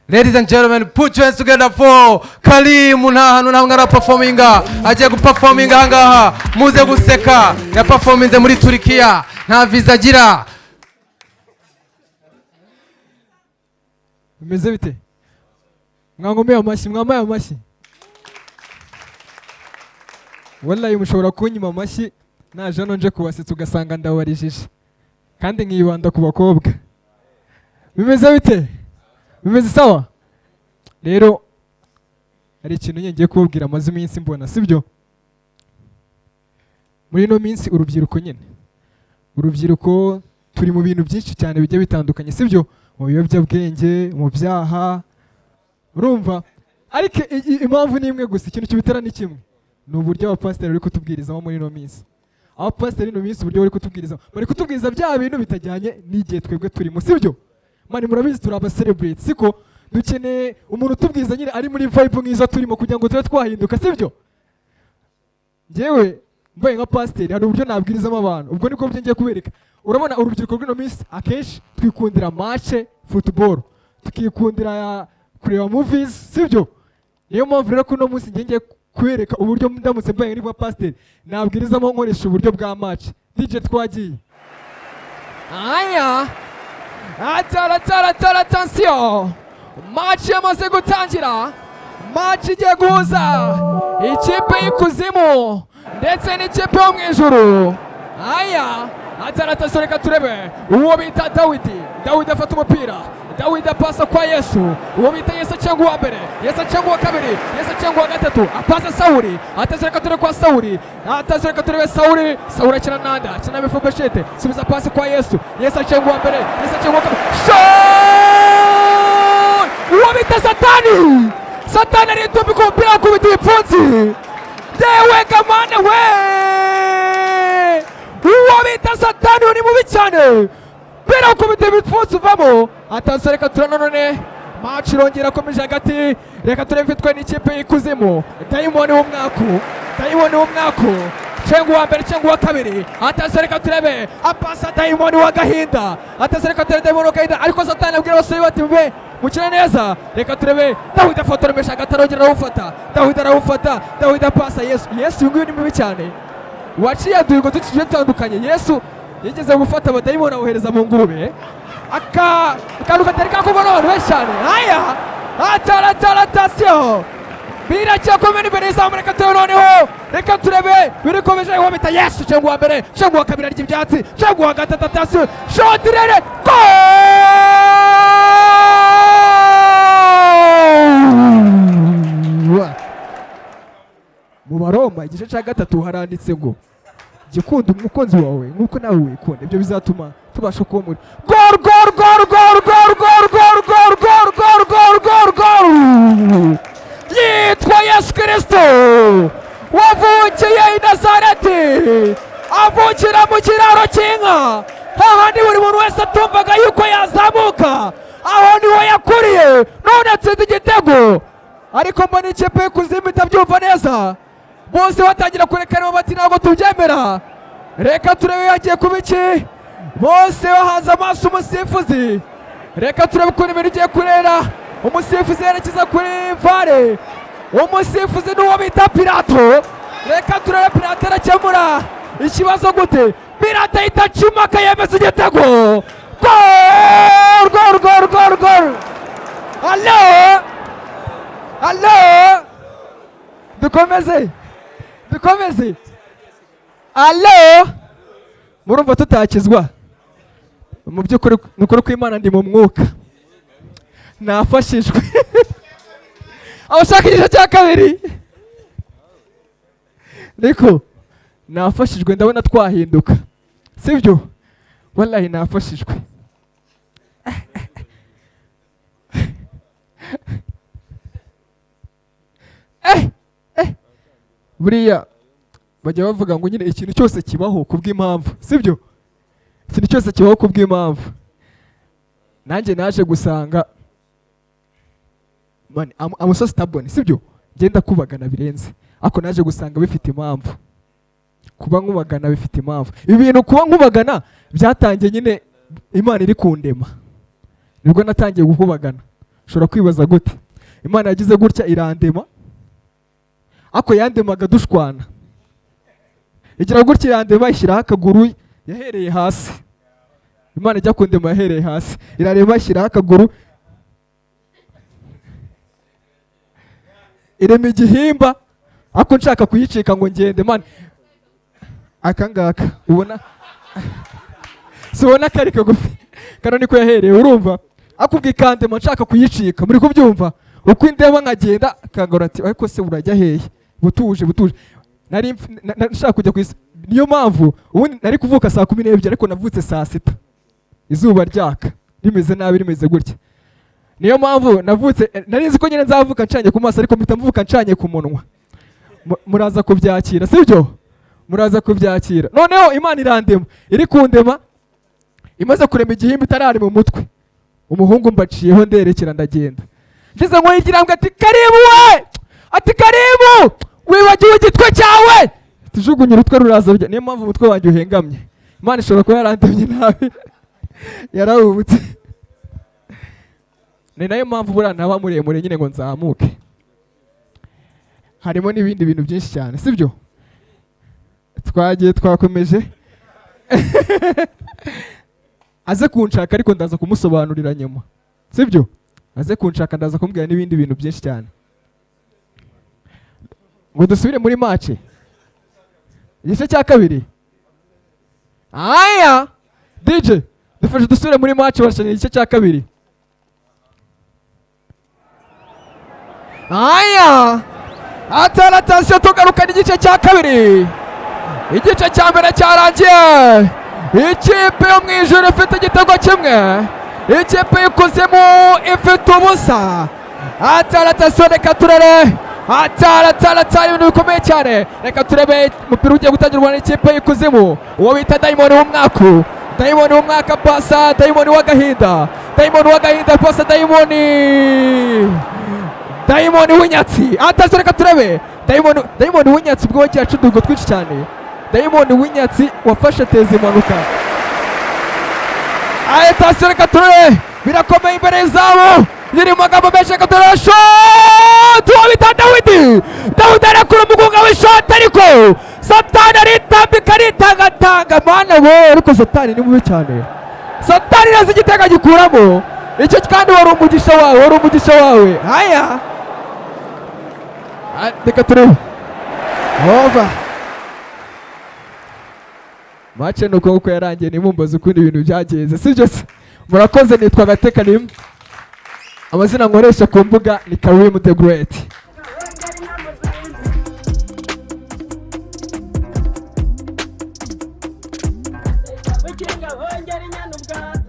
Ladies and gentlemen, put your hands together for Kalimu. Nta hantu namwe araperforminga, agiye guperforminga ahangaha, muze guseka. Yaperforminze muri Turikiya, nta visa agira. Bimeze bite? Mwangomeye amashyi, mwamaye amashyi. Wallahi mushobora kunyima amashyi, naje hano nje kubasetsa ugasanga ndabarijije, kandi nkibanda ku bakobwa. Bimeze bite? Bimeze sawa? Rero hari ikintu nyine ngiye kubabwira amaze iminsi mbona, sibyo? Muri ino minsi urubyiruko nyine, urubyiruko turi mu bintu byinshi cyane bigiye bitandukanye, sibyo? Mu biyobyabwenge, mu byaha, urumva? Ariko impamvu ni imwe gusa, ikintu kibitera ni kimwe, ni uburyo abapasiteri bari kutubwirizamo muri ino minsi. Abapasiteri ino minsi uburyo bari kutubwiriza, bari kutubwiriza bya bintu bitajyanye n'igihe twebwe turimo, sibyo? Mani murabizi turi aba celebrate, siko? Dukeneye umuntu utubwiza nyine ari muri vibe nk'izo turimo kugira ngo tube twahinduka, sibyo? Njyewe mbaye nka pasiteri hari uburyo nabwirizamo abantu, ubwo niko byo ngiye kubereka. Urabona urubyiruko rw'ino minsi akenshi twikundira match football, tukikundira kureba movies, sibyo? Niyo mpamvu rero ko uno munsi ngiye ngiye kubereka uburyo ndamutse mbaye nka pasiteri nabwirizamo nkoresha uburyo bwa match. DJ twagiye. Aya, atara tara tara, attention, match yamaze gutangira. Match igiye guhuza ikipe y'ikuzimu ndetse n'ikipe yo mu ijuru. Aya, atara, attention, reka turebe uwo bita Dawidi. Dawidi afata umupira, Dawidi apasa kwa Yesu, uwo bita Yesu cyangwa uwa mbere, Yesu cyangwa uwa kabiri, Yesu cyangwa uwa gatatu, apasa Sawuli. Attention, reka turebe kwa Sawuli. Attention, reka turebe Sawuli. Sawuli akina nanda, akina Mefiboshete, subiza pasi kwa Yesu. Yesu cyangwa uwa mbere, Yesu cyangwa uwa kabiri, shot! Uwo bita Satani, Satani aritumbika umupira, akubita ibipfunsi. Yewe gamane we, uwo bita Satani ni mubi cyane, mbere ukubita ibipfunsi uvamo. Attention, reka turanone match irongera akomeje hagati. Reka turebe ifitwe n'ikipe y'ikuzimu, dayimoni w'umwaku, dayimoni w'umwaku, cenga uwa mbere, cenga uwa kabiri. Attention, reka turebe, apasa dayimoni w'agahinda. Attention, reka turebe dayimoni w'agahinda, ariko Satani abwira abasore bati mube mukine neza. Reka turebe Dawidi afotora umesha hagati, arongera arawufata, Dawidi arawufata, Dawidi apasa Yesu. Yesu uyu nguyu ni mubi cyane, waciye aduhigo tugiye dutandukanye. Yesu yigeze gufata abadayimoni abohereza mu ngurube, aka akantu katari kakorwa n'abantu benshi cyane. Aya, atara attention, biracyakomeye imbere y'izamu. Reka turebe noneho, reka turebe birikomeje. Uwo bita Yesu cyangwa uwa mbere, cyangwa uwa kabiri, arya ibyatsi, cyangwa uwa gatatu. Attention, shot rere, goal! Mu Baroma igice cya 3 haranditse ngo jya ukunda umukunzi wawe nk'uko nawe wikunda, ibyo bizatuma tubasha kuba muri Gol, gol, gol, gol, gol, gol, gol, gol, gol, gol, gol, gol, gol! Yitwa Yesu Kirisito wavukiye i Nazareti, avukira mu kiraro cy'inka, hahandi buri muntu wese atumvaga yuko yazamuka, aho niho yakuriye, none atsinze igitego. Ariko mbona ikipe y'ikuzimu itabyumva neza, bose batangira kurekana bati ntabwo tubyemera. Reka turebe yagiye kuba iki. Bose bahanze amaso umusifuzi. Reka turebe ukuntu ibintu bigiye kurera. Umusifuzi yerekeza kuri VAR. Umusifuzi n'uwo bita Pilato. Reka turebe Pilato arakemura ikibazo gute. Pilato ahita acuma akayemeza igitego. Gol, gol, gol, gol, gol! Allo, allo, Dukomeze, dukomeze. Allo, murumva tutakizwa? Mu by'ukuri ni ukuri kw'Imana ndi mu mwuka, nafashijwe. Abashaka igice cya kabiri, niko nafashijwe, ndabona twahinduka, sibyo? Wallahi nafashijwe. Buriya bajya bavuga ngo nyine ikintu cyose kibaho kubw'impamvu, sibyo? Ikintu cyose kibaho kubw'impamvu. Nanjye naje gusanga man, I'm so stubborn, sibyo? Ngenda kubagana birenze, ariko naje gusanga bifite impamvu. Kuba nkubagana bifite impamvu. Ibi bintu kuba nkubagana byatangiye nyine Imana iri kundema, nibwo natangiye gukubagana. Ushobora kwibaza gute Imana yagize gutya irandema, ariko yandemaga dushwana. Igira gutya irandema, ishyiraho akaguru, yahereye hasi. Imana ijya kundema yahereye hasi, irarema, ishyiraho akaguru, irema igihimba, ariko nshaka kuyicika ngo ngende. Man, aka ngaka ubona, si ubona kari kagufi kano niko yahereye, urumva? Akubwa ikandema nshaka kuyicika, muri kubyumva? Uko indeba nkagenda, akangora ati: "Ariko se urajya hehe?" Butuje butuje, nari nshaka kujya ku isi. Niyo mpamvu ubundi nari kuvuka saa 12, ariko navutse saa 6, izuba ryaka, rimeze nabi, rimeze gutya. Niyo mpamvu navutse, nari nzi ko nyine nzavuka ncanye ku maso, ariko mpita mvuka ncanye ku munwa. Muraza kubyakira, sibyo? Muraza kubyakira. Noneho Imana irandema, iri kundema, imaze kurema igihimba itarari mu mutwe, umuhungu mbaciyeho, nderekera, ndagenda, ngeze ngo yigira ngo ati: "Karibu we!" Ati: "Karibu, wibagiwe igitwe cyawe." Tujugunye urutwe, ruraza rujya. Niyo mpamvu umutwe wanjye uhengamye. Imana ishobora kuba yarandemye nabi, yarawubutse. Ni nayo mpamvu buriya ntaba muremure nyine ngo nzamuke. Harimo n'ibindi bintu byinshi cyane, sibyo? Twagiye, twakomeje. Aze kunshaka, ariko ndaza kumusobanurira nyuma, sibyo? Aze kunshaka, ndaza kumubwira n'ibindi bintu byinshi cyane. Ngo dusubire muri match, igice cya kabiri. Aya DJ, dufashe dusubire muri match, barashanya igice cya kabiri. Aya, attention, tugarukana igice cya kabiri. Igice cya mbere cyarangiye ikipe yo mu ijuru ifite igitego kimwe, ikipe y'ikuzimu ifite ubusa. Attention, reka turere. Atara, ibintu bikomeye cyane. Reka turebe umupira ugiye gutangirwa n'ikipe y'ikuzimu, uwo bita Dayimoni w'umwaku, Dayimoni w'umwaka pasa, Dayimoni w'agahinda, Dayimoni w'agahinda pasa, Dayimoni w'inyatsi. Attention, reka turebe Dayimoni w'inyatsi, ubwo wagiye aca uduhigo twinshi cyane. Dayimoni w'inyatsi wafashe teza impanuka. Attention, reka turebe, birakomeye imbere y'izamu, biri mu magambo menshi. Reka turebe shoti, uwo bita Dawidi. Dawidi arekura umugunga w'ishoti, ariko Satani aritambika, aritangatanga. Mana we, ariko Satani ni mubi cyane. Satani neza igitego agikuramo icyo, kandi wari umugisha wawe, wari umugisha wawe. Aya, reka turebe over. Match ni uko nguko yarangiye, nimumbaze ukundi ibintu byagenze, sibyo se? Murakoze, nitwa Gate Karim, amazina nkoresha ku mbuga ni Karim the Great. Bukinga bongera inyana ubwatsi.